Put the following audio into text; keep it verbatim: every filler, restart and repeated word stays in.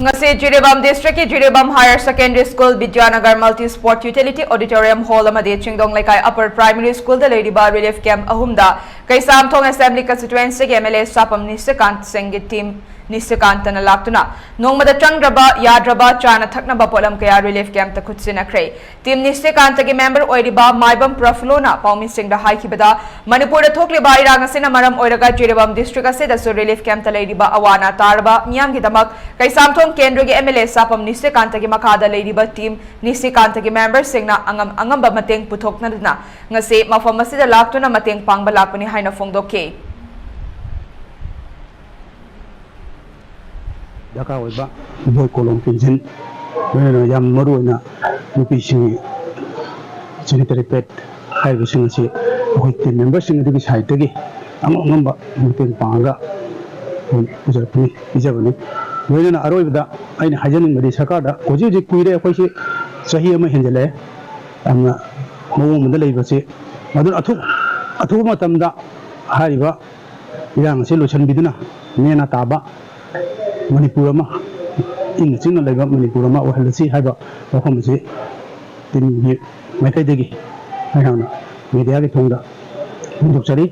ꯉꯁꯤ ꯖꯤꯔꯤꯕꯥꯝ ꯗꯤꯁꯇ꯭ꯔꯤꯛꯀꯤ Jiribam higher secondary school, Vidyanagar multi sport utility auditorium hall ꯑꯃꯗꯤ ꯆꯤꯡꯗꯣꯡ ꯂꯩꯀꯥꯏ ꯑꯄꯔ ꯄ꯭ꯔꯥꯏꯃꯔꯤ ꯁ꯭ꯀꯨꯜꯗ ꯂꯩꯔꯤꯕ ꯔꯤꯂꯤꯐ ꯀꯦꯝꯞ ꯑꯍꯨꯝꯗ ꯀꯩꯁꯥꯝꯊꯣꯡ ꯑꯦꯁꯦꯝꯕ꯭ꯂꯤ ꯀꯟꯁꯇꯤꯇ꯭ꯋꯦꯟꯁꯤꯒꯤ M L A Sapam Nishikant ꯁꯤꯡꯒꯤ ꯇꯤꯝ ꯅꯤꯁꯤꯀꯥꯟꯇꯅ ꯂꯥꯛꯇꯨꯅ ꯅꯣꯡꯃꯗ ꯆꯪꯗ꯭ꯔꯕ ꯌꯥꯗ꯭ꯔꯕ ꯆꯥꯅ ꯊꯛꯅꯕ ꯄꯣꯠꯂꯝ ꯀꯌꯥ ꯔꯤꯂꯤꯐ ꯀꯦꯝꯞꯇ ꯈꯨꯠꯁꯤꯟꯅꯈ꯭ꯔꯦ꯫ ꯇꯤꯝ ꯅꯤꯁꯤꯀꯥꯟꯇꯒꯤ ꯃꯦꯝꯕꯔ ꯑꯣꯏꯔꯤꯕ ꯃꯥꯏꯕꯝ ꯄ꯭ꯔꯐꯨꯂꯣꯅ ꯄꯥꯎꯃꯤꯁꯤꯡꯗ ꯍꯥꯏꯈꯤꯕꯗ, ꯃꯅꯤꯄꯨꯔꯗ ꯊꯣꯛꯂꯤꯕ ꯏꯔꯥꯡ ꯑꯁꯤꯅ ꯃꯔꯝ ꯑꯣꯏꯔꯒ ꯖꯤꯔꯤꯕꯥꯝ ꯗꯤꯁꯇ꯭ꯔꯤꯛ ꯑꯁꯤꯗꯁꯨ ꯔꯤꯂꯤꯐ ꯀꯦꯝꯞꯇ ꯂꯩꯔꯤꯕ ꯑꯋꯥ ꯑꯅꯥ ꯇꯥꯔꯕ ꯃꯤꯌꯥꯝꯒꯤꯗꯃꯛ ꯀꯩꯁꯥꯝꯊꯣꯡ ꯀꯦꯟꯗ꯭ꯔꯒꯤ ꯑꯦꯝ ꯑꯦꯜ ꯑꯦ ꯁꯥꯄꯝ ꯅꯤꯁꯤꯀꯥꯟꯇꯒꯤ ꯃꯈꯥꯗ ꯂꯩꯔꯤꯕ ꯇꯤꯝ ꯅꯤꯁꯤꯀꯥꯟꯇꯒꯤ ꯃꯦꯝꯕꯔꯁꯤꯡꯅ ꯑꯉꯝ ꯑꯉꯝꯕ ꯃꯇꯦꯡ ꯄꯨꯊꯣꯛꯅꯗꯨꯅ ꯉꯁꯤ ꯃꯐꯝ ꯑꯁꯤꯗ ꯂꯥꯛꯇꯨꯅ ꯃꯇꯦꯡ ꯄꯥꯡꯕ ꯂꯥꯛꯄꯅꯤ ꯍꯥꯏꯅ ꯐꯣꯡꯗꯣꯛꯈꯤ꯫ ꯗꯔꯀꯥꯔ ꯑꯣꯏꯕ ꯕꯣꯏ, ꯀꯣꯂꯣꯝ, ꯄꯦꯟꯁꯤꯜ, ꯂꯣꯏꯅꯅ ꯌꯥꯝ ꯃꯔꯨ ꯑꯣꯏꯅ ꯅꯨꯄꯤꯁꯤꯡꯒꯤ ꯁꯦꯅꯤꯇꯔꯤ ꯄꯦꯗ ꯍꯥꯏꯔꯤꯕꯁꯤꯡ ꯑꯁꯤ ꯑꯩꯈꯣꯏ ꯇꯤꯝ ꯃꯦꯝꯕꯔꯁꯤꯡ ꯑꯗꯨꯒꯤ ꯁꯥꯏꯠꯇꯒꯤ ꯑꯉꯝ ꯑꯉꯝꯕ ꯃꯇꯦꯡ ꯄꯥꯡꯉꯒ ꯑꯩꯈꯣꯏ ꯄꯨꯖꯔꯛꯄꯅꯤ, ꯄꯤꯖꯕꯅꯤ꯫ ꯂꯣꯏꯅꯅ ꯑꯔꯣꯏꯕꯗ ꯑꯩꯅ ꯍꯥꯏꯖꯅꯤꯡꯕꯗꯤ, ꯁꯔꯀꯥꯔꯗ ꯍꯧꯖꯤꯛ ꯍꯧꯖꯤꯛ ꯀꯨꯏꯔꯦ, ꯑꯩꯈꯣꯏꯁꯤ ꯆꯍꯤ ꯑꯃ ꯍꯦꯟꯖꯜꯂꯛꯑꯦ ꯌꯥꯝꯅ ꯃꯑꯣꯡ ꯑꯃꯗ ꯂꯩꯕꯁꯤ꯫ ꯑꯗꯨꯅ ꯑꯊꯨ-, ꯑꯊꯨꯕ ꯃꯇꯝꯗ ꯍꯥꯏꯔꯤꯕ ꯏꯔꯥꯡ ꯑꯁꯤ ꯂꯣꯏꯁꯤꯟꯕꯤꯗꯨꯅ ꯅꯦꯅꯥ ꯇꯥꯕ ꯃꯅꯤꯄꯨꯔ ꯑꯃ, ꯏꯪꯅ ꯆꯤꯛꯅ ꯂꯩꯕ ꯃꯅꯤꯄꯨꯔ ꯑꯃ ꯑꯣꯏꯍꯜꯂꯁꯤ ꯍꯥꯏꯕ ꯋꯥꯐꯝ ꯑꯁꯤ ꯇꯤꯝꯒꯤ ꯃꯥꯏꯀꯩꯗꯒꯤ ꯑꯩꯍꯥꯛꯅ ꯃꯦꯗꯤꯌꯥꯒꯤ ꯊꯣꯡꯗ ꯐꯣꯡꯗꯣꯛꯆꯔꯤ꯫